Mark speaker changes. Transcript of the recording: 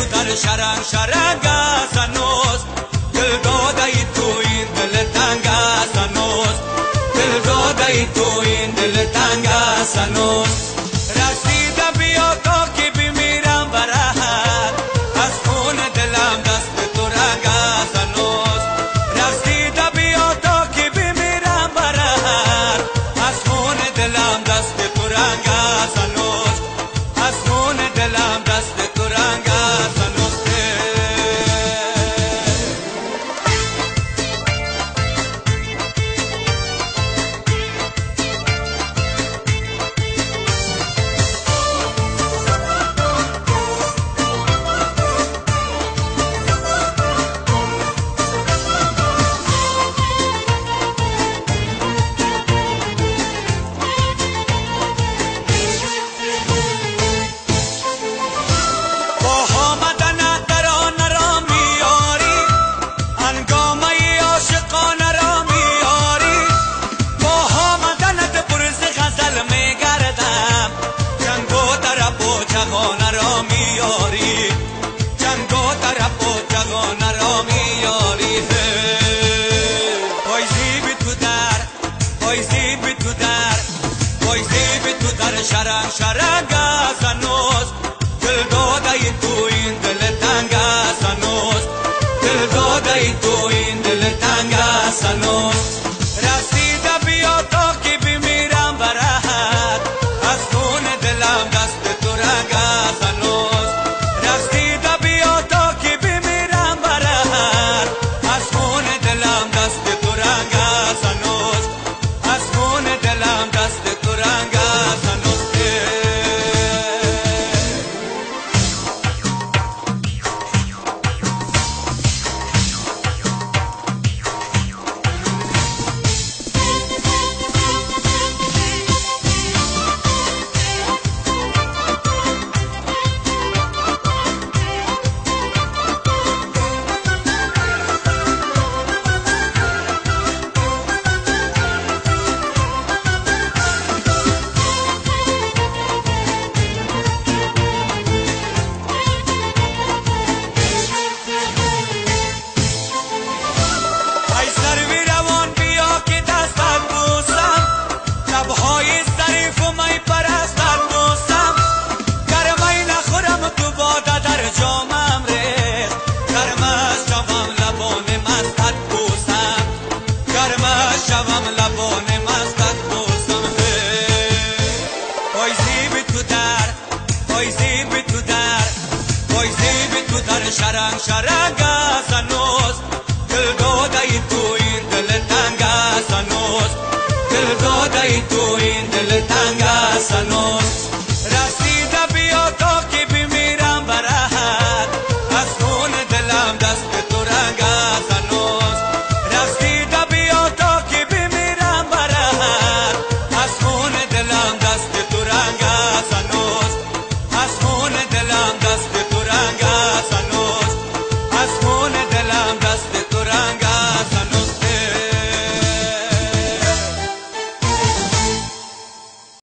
Speaker 1: تو در شرنگ شرنگ است هنوز، دل داده ای تو این دل تنگ است هنوز، دل داده ای تو این دل تنگ است هنوز. رسیده بیا تا که بمیرم برات، از خون دلم دست تو رنگ است هنوز. رسیده بیا تا که بمیرم برات، از خون دلم دست تو رنگ است هنوز، از خون دلم دست تو رنگ است هنوز. شرنگ شرنگ است هنوز، دل داده ای تو این دل تنگ است هنوز، دل داده ای تو این دل تنگ است هنوز. رسیده بیا تا که بمیرم برات، از خون دلم دست تو رنگ است هنوز. رسیده بیا تا که بمیرم برات، از خون دلم دست تو رنگ است هنوز، از خون دلم دست تو رنگ است هنوز. شرنگ شرنگ.